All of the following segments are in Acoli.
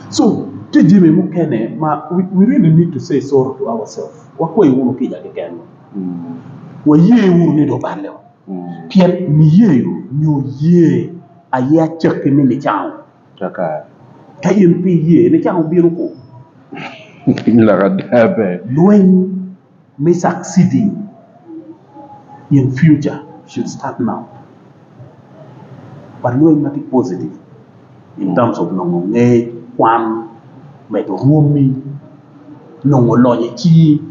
So tye jami mukene ma we really need to say sorry to ourselves. Wakwayi wunu kica kekenwa. Waye wunu ni dong oballe o. Pien niyeyo nyo ye aye acakki me nicango. Ka in pe iye, nicango bino ku. Lweny me succeeding in future should start now but lweny ma tye positive in terms of nongo ngec, kwan, medo rwommi, nongo lonyo i cingi,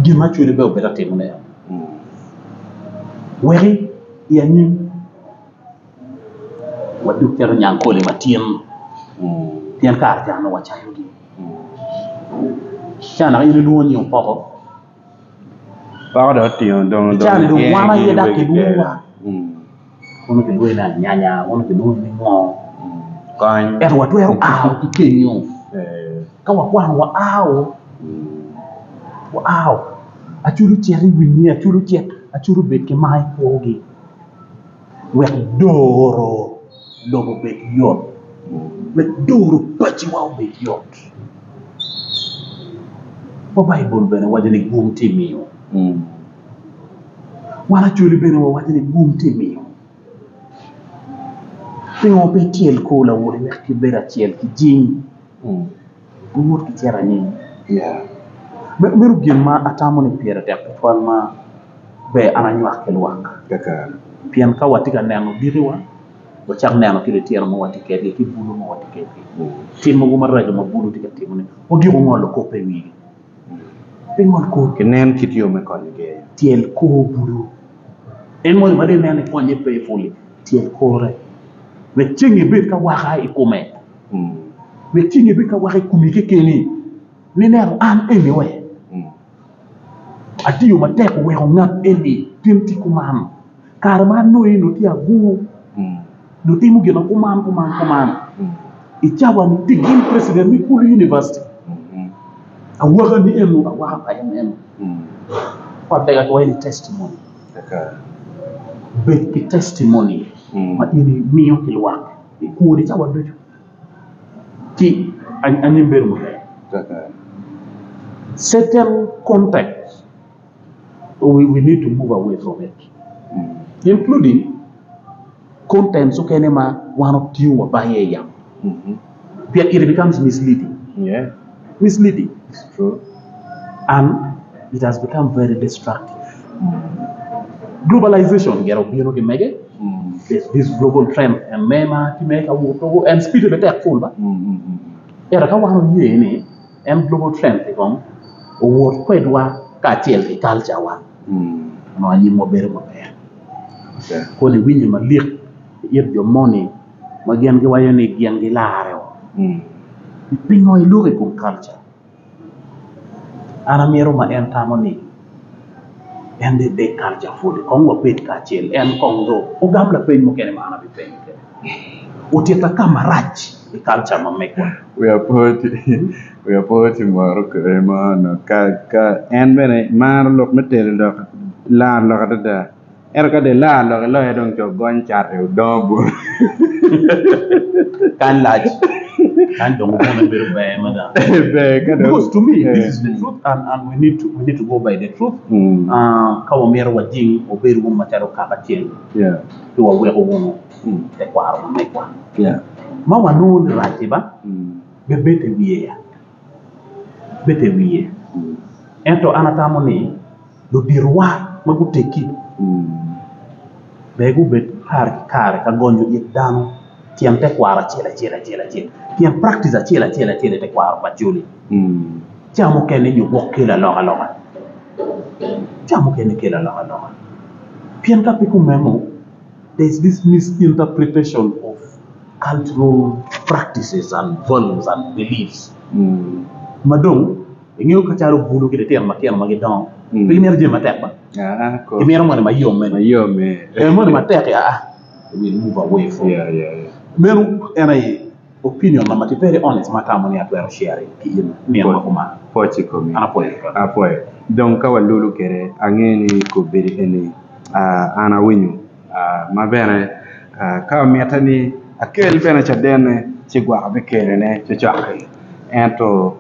gin ma actually bene obedo atimone eno weki i anyim wadug calo nyangkole matin pien kare ca nongo wacayogi. Ca naka in ilwongo nying opoko. Poko dong otingo dong I caa ni dong wan aye dok kilwongowa. Kono kilwongi ni anyanya, kono kilwongi ni ngo. Kony. Ento watwero ao ki kenyo. Ka wakwano waao, waao. Acwalo cit i winye, acwalo cit, acwalo bed ki mar i kwogi wek doro. lobo obed yot, wek doro paciwa obed yot. Ma Baibul bene waco ni gum tye miyo. Wan Acholi bene wawaco ni gum tye miyo. Pingo pe ityel kor lawoti wek gibed acel ki jing giwot gicito anyim? Meno gin ma atamo ni pire tek tutwal ma ber an anywak ki lwak. Pien ka watye ka neno dikiwa, wacak neno ki litino ma watye kwedgi ki bulu ma watye kwedgi. Tim mogo maraco ma bulu tye ka timone, wagiko ngolo kop i wigi. Pe ngol kop. Kinen kit yo me konyogi. Tyel kor bulu. En moni ma dong ineno ni konye pe puli, tyel kore. Wek ceng ibed ka waka i kome. Wek ceng ibed ka waka i komi kekeni ni neno an eni we. Atiyo matek oweko ngat eni tin tye kuman. Kare ma anonge nongo tye agur, nongo timo gin ma kuman kuman kuman. I cawa ni tye gin president me Gulu University. Awaka ni eno awaka pa en eno. Ot lega kiwaco ni testimony. Bed ki testimony ma in imiyo ki lwak i kwoni cawa ducu. Ci anyim bedo maber. Certain context we need to move away from it including contents okene ma wan otingo wa bayo i yamo pien it becomes misleading misleading and it has become very destructive. Globalization gire obino ki mege. This global trend en me ma tye mere ka wot mogo en speed bene tek pol ba ento ka wan oye ni en global trend ni kong owot kwedwa kacel ki culture wa onongo anyimwa bedo maber kono iwinyo malik i it jo moni ma gin giwaco ni gin gilare o pingo iloko i kom culture. An amito ma en tamo ni en dong ebed kare ca pwod kong wabed kacel en kong dong ogam lapeny mukene ma an abipenyo kwede otitta ka marac i kalca ma megwa. Wiya po ci moro kwede mo ka en bene maro lok me telo dok laro lok adada. Ento ka dong ilar lok iloye dong co gony cati odongo boti. Kany lac, kany dong obwone bedo ber mada. Ber ka dong. Because to me this is the truth and, and we need to, we need to go by the truth. Mm. Uh, ka wamito wajing wabed wunu macalo kaka acel Yeah. ci waweko wunu Mm. tekwaro ma megwa. Yeah. Ma wanongo ni rac-ci ba, Mm. bebed i wiye ya, bed i wiye. Mm. Ento an atamo ni Luditowa ma guteggi ber gubed kare ki kare ka gonyo it dano tyen tekwaro acel acel acel acel tyen practice acel acel acel i tekwaro pa Acholi. Ca mukene nyo gwok kelo alokaloka, ca mukene kelo alokaloka pien ka pe kumeno there is this misinterpretation of cultural practices and values and beliefs ma dong Ingeyo ka calo bulu ki litino matino ma gidongo pe gimito jami matek ba? Gimito moni mayom meno. Moni matek-ki aa they will move away from you. Meno en aye opinion na ma tye very honest ma atamo ni atwero sharing ki in nino ma kuman. Pwoc i komi. An apwoyo tutwal. Apwoyo. Dong ka walulu kwede ange ni kobedi eni an awinyo ma bene ka omite ni. Akel bene cadenne ci gwok abikelone cokcok-ki. Ento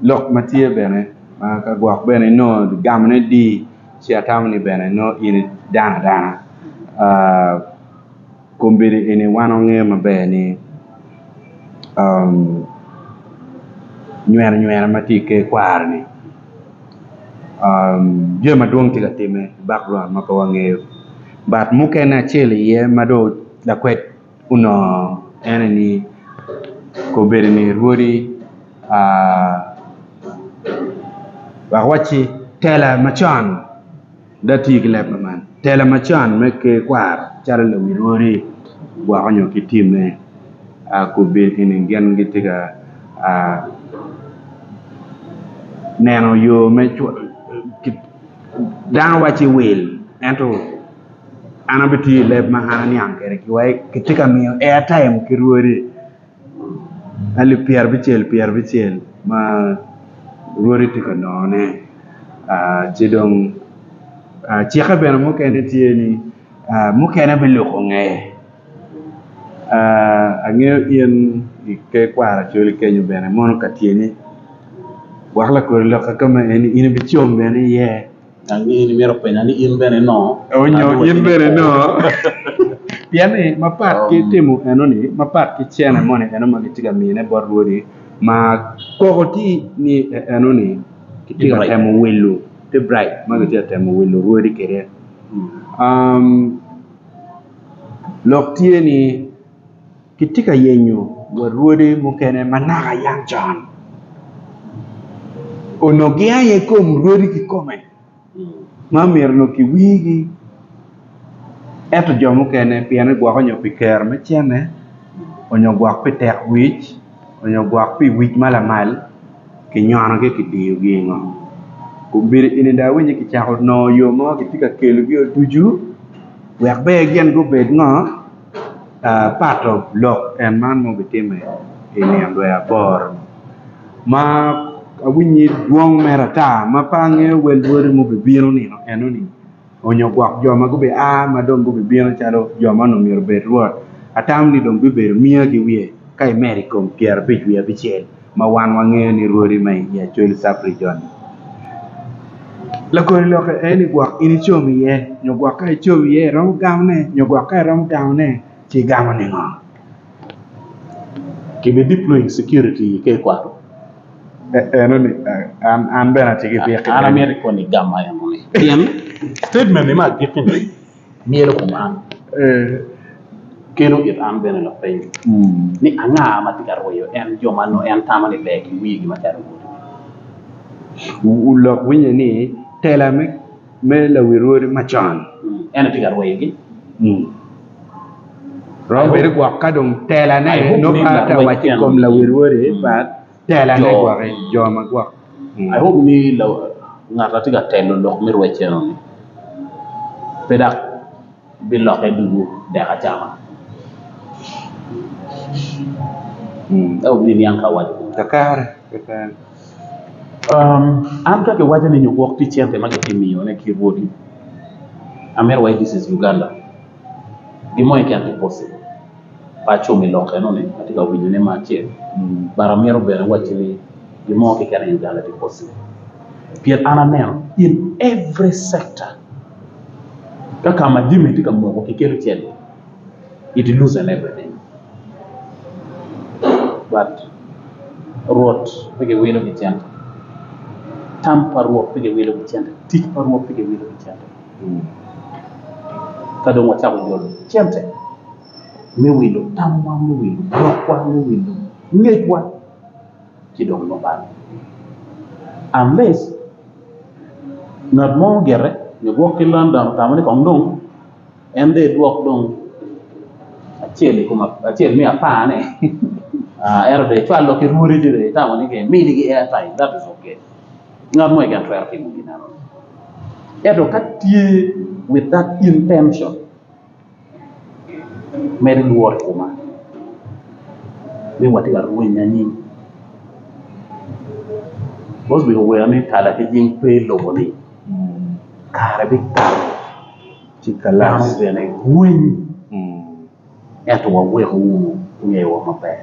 lok ma tye bene ma ka gwok bene inongo gamone di ci atamo ni bene nongo in idano adana. Kombeddi eni wan wangeyo maber ni nyweno nywena ma tye i ker kwaro-ni jami madwong tye ka timme i background ma pe wangeyo but mukene acel iye ma dong lakwed onongo en aye ni obedo ni rwodi wek awacci tela macon dong atiyo ki leb man tela macon me ker kwaro calo lawi rwodi gwoko nyo ki timme kombeddi eni gin gitye ka neno yo me dano wacci wil ento an abitiyo i leb ma an aniang kwede kitye ka miyo airtime ki rwodi alip pyerabicel pyerabicel ma rwodi tye ka nongone ci dong cikke bene mukene tye ni mukene biluko ngeye angeyo in i ker kwaro Acholi kenyo bene mono ka tyeni wek lakodi lokke ka ma eni in ibicom bene iye. Angeyo ni myero openya ni in bene inongo. Onyo in bene inongo. Pien ni mapat ki timo enoni, mapat ki cene moni eno ma gitye ka miyone bot rwodi ma koko tye ni enoni kitye ka temo wilo, tye bribe ma gitye ka temo wilo rwodi kwede. Lok tye ni kitye ka yenyo wa rwodi mukene ma naka yam con onongo gin aye kom rwodi kikome ma myero onongo kiwirgi ento jo mukene pien gwoko nyo pi kero me cente onyo gwok pi tek wic onyo gwok pi wic ma lamal kinyonogi kidiyogi i ngom. Obedo eni dong awinyo kicako nongo yo mo kitye ka kelogi ducu wek bene gin gubed ngo part of lok en man ma obitimme i nino dwe aboro-ni ma awinyo dwong mere ata ma pe angeyo wel rwodi ma obibino nino enoni onyo gwok jo ma gubia ma dong gubibino calo jo ma onongo myero obed rwot atamo ni dong bibedo miya ki wiye ka imedo i kom pyerabic wiye abicel ma wan wangeyo ni rwodi ma i Acholi Sub-Region. Lakodi lokke en ni gwok in icom iye nyo gwok ka icom iye iromo gamone nyo gwok ka iromo gamone ci igamo ningo? Kibi deploying security i ker kwaro. Eno ni an an bene atye ki byek. An amito ikon igama eno ni pien statement ni me agikki ni myelo kom an kelo it an bene lapeny ni anga ma tye ka rweyo en jo ma nongo en tamo ni ber ki wigi macalo rwodi. Lok winye ni tela me lawi rwodi macon. En aye tye ka rweyogi. Romo bedo gwok ka dong telane nongo pe atye ka waco i kom lawi rwodi but telane gwoki jo ma gwok. I hope ni ngat ma tye ka telo lok me rwec eno-ni pe dok bilokke ducu dek acama. I hope ni iniang ka awaco kumeno. Kakare, kakare. An ka kiwaco ni nyo gwok tye cente ma gitye miyone ki rwodi, amito wai this is Uganda. Gin mo keken tye possible. Pe acomo i lok eno ni atye ka winyone me acel but amito bene awacci ni gin mo keken i Uganda tye possible pien an aneno in every sector ka ka ma jami tye ka moko kikelo cente it loosen everything but Rwot pe kiwilo ki cente, tam pa Rwot pe kiwilo ki cente, tic pa Rwot pe kiwilo ki cente. Ka dong wacako jolo cente me wilo tamwa, me wilo lokwa, me wilo ngecwa, ci dong nongo bal. Unless ngat mo ogite nyo gwok ki London otamo ni kong dong en dong edwok dong acel i kom acel me apar-ne ento dong ecwalo ki rwodi ci dong etamo ni eminigi airtime that is okay. Ngat mo keken twero timo gin meno. Ento ka tye with that intention, medo lworo i koma ni watye ka rweny anyim. Moses owero ni tala ki jing pe i lobo-ni, kare bikato dano bene rweny. Ento waweko wunu ngewa maber.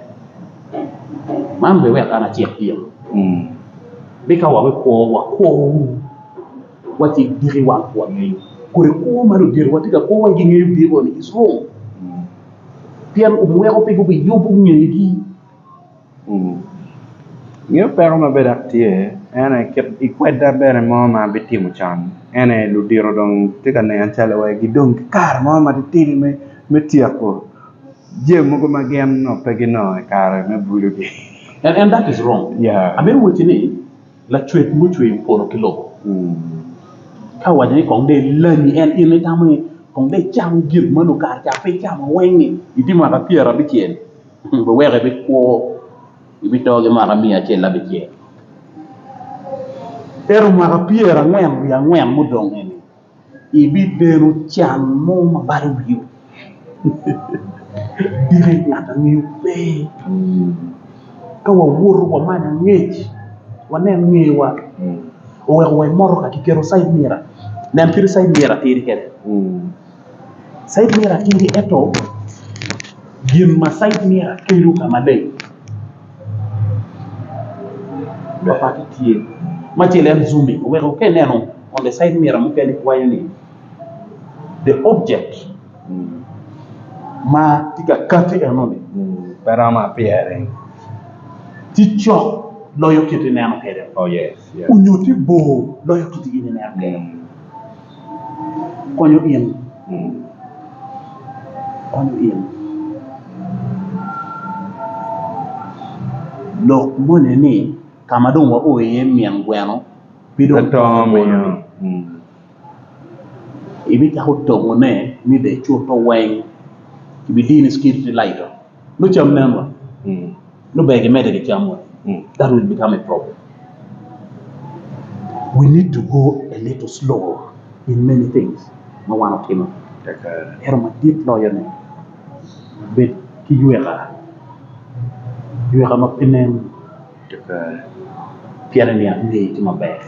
Man bene wek an acik in, ni ka wabikwo, wakwo wunu wa ci diki wan pe wangeyo. Kodi kwo ma luditowa tye ka kwo wa gingeyo diko ni is wrong. Pien weko pe gubiyubo ngegi. Ngeyo peko ma bene dok tye en aye kit i kwedda bene mo ma abitimo con en aye ludito dong tye ka neno calo wai gidong ki kare mo matitidi me tyeko jami mogo ma gin onongo pe ginongo i kare me bulogi. And, and that is wrong. Yeah. Amito wacci ni Lacwec mucweyo polo ki lobo ka owaco ni kong dong ilanyi en in itamo ni kong dong icam gin ma nongo kare ca pe icamo weng-ngi itye mwaka pyerabicel biweko ibikwo ibito ki mwaka miya acel abicel ento mwaka pyerangwen wiye angwen mudong eni Ibideno can mo ma balo wiu. Diki ngat a ngeyo pe. Ka wawoto wamanyo ngec, wanen ngewa, oweko wa i motoka kiketo cide mirror. Nen kit cide mirror tidi kwede. Cide mirror tidi ento gin ma cide mirror kelo ka maleng. Papatte tye ma cel en zooming oweko ka ineno on the side mirror mukene kiwaco ni the object ma tye ka kati enoni Pe romo apyere. tye cok loyo kit ineno kwede onyo tye bor loyo kit in ineno kwede. Konyo in. Konyo in. Lok moni ni ka ma dong wao iye min gweno pe dong tongo bolo-ni, ibicako tongone ni dong icuto weng, kibidini security light-o nongo cam nen wa, nongo ber gimedde ki cam wa, that will become a problem. We need to go a little slow in many things ma wan watimo. Ento madit loyo ne, bed ki yweka, yweka ma pe nen pien iniang ngeyi tye maber.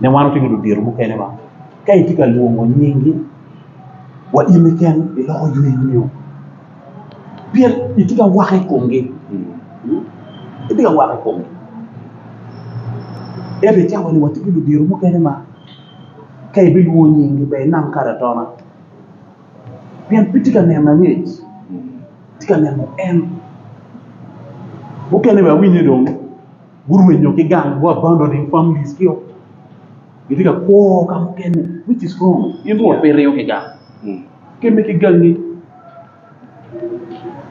Ne wan watye ki ludito mukene ma ka itye ka lwongo nyingi wa in keken iloko yweyo nio. Pien itye ka wakke i komgi, itye ka wakke i komgi. Ento i cawa-ni watye ki ludito mukene ma ka ibilwongo nyinggi ber inang kado atona pien pe tye ka neno angec, tye ka neno en. Mukene bene awinyo ni dong gurwenyo ki gang gu abandoning families ki o gitye ka kwo ka mukene which is wrong in Rwot pe iringo ki gang. Kemme ki gangi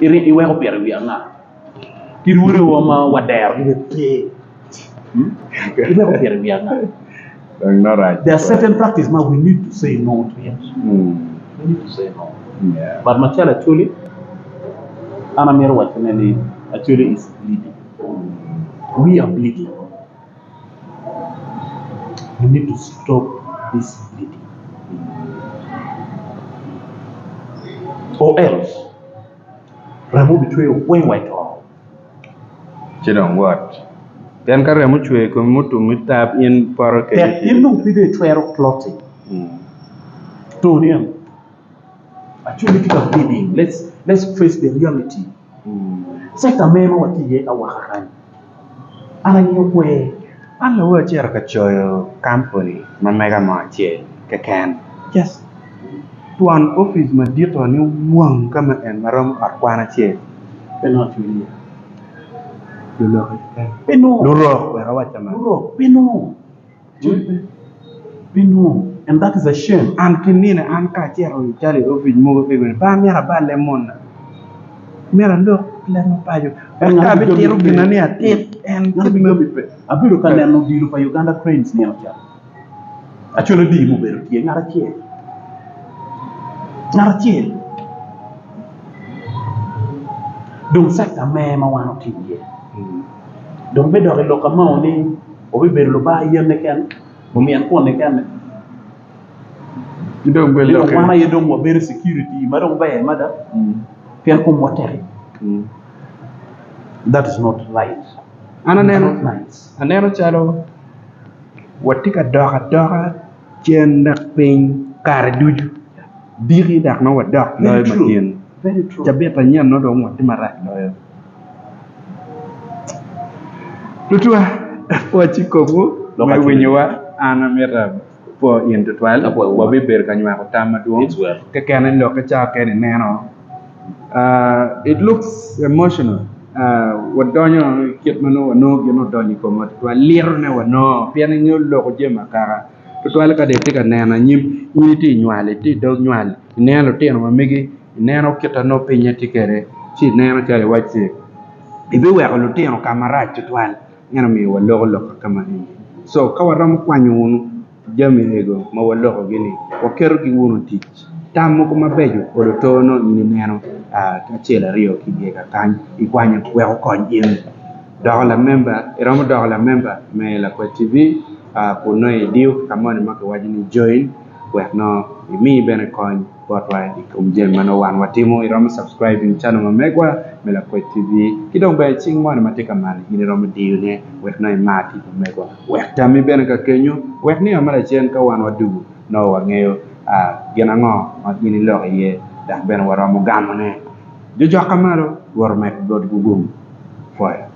iweko pire i wi anga? Kit welewa ma waderogi bene pe. Iweko pire i wi anga? There are certain practice ma we need to say no to it. We need to say no. But macalo Acholi, an amito wacone ni Acholi is bleeding. We are bleeding. We need to stop this bleeding or else remo bicwer weng wa i to. Ci dong wot. Pien ka remo ocwer i komi mutum itab in poto kedi. Tek in dong pe dong itwero clotting. To ni eno. Actually tye ka bleeding. Let's let's face the reality. Sector me ma watye iye awaka kany. An angiyo kwer. An lawo acito ka coyo kampuni ma mega mo acel keken. Yes. Twon opic madito ni wang ka ma en ma romo ot kwan acel. Pe nongo acwiny iye. Lulok keken. Pe nongo. Lurok wek awac kaman. Lurok pe nongo. Pe nongo. And that is a shame. An ki nino an ka acito calo i opic mogo pe amyero abal leb muna. Myero alok leb ma paco wek ka abitito gin ni atit en kit ma. Abedo ka neno odilo pa Uganda Cranes nino ca. Acwalo dii mubedo tye ngat acel. Ngat acel. Dong sector me ma wan otiyo iye. Dong me dok i lok amao ni obibedo lubar yen keken, lumyen kwon keken. Dong wan aye dong wabedo security ma dong ber mada pien komwa tek. That is not right. An aneno calo watye ka dok adoka cen dok piny kare ducu diki dok nongo wadok loyo ma cen. Cabit anyen nongo dong watye marac loyo. Tutwa, pwoc i komwu me winyowa. An amito apwo in tutwal. Wabibedo ka nywako tam madwong keken i lokke ca kene ineno. It looks emotional. Wadonyo i kit ma nongo wanongo gin odonyo i komwa tutwal. Litone wanongo pien ingeyo loko jami akaka. Tutwal ka dong itye ka neno anyim, in itye i nywal, itye i dog nywal, ineno lutino ma megi, ineno kit ma nongo pinye tye kwede, ci ineno calo iwacci ibiweko lutino ka marac tutwal. En omiyo waloko lok ka ma eni. Co ka waromo kwanyo wunu jami ego ma walokogi-ni, waketogi wunu i tic. Tam mogo mabeco olo to nongo in ineno acel aryo ki iye kakany ikwanyo wek okony in. Doko lamemba, iromo doko lamemba me Lakwed TV kun nongo idiyo ka moni ma kiwaco ni join wek nongo imi bene kony botwa i kom jami ma nongo wan watimo. Iromo subscribing channel ma megwa me Lakwed TV ki dong bene cing moni ma tye ka malo in iromo diyone wek nongo imar tic ma megwa. Wek tammi bene ka kenyo wek nino me lacen ka wan wadugu nongo wangeyo gin ango ma in iloko iye dok bene waromo gamone. Jojok ka malo, Rwot omed botwu gum. Pwoyo.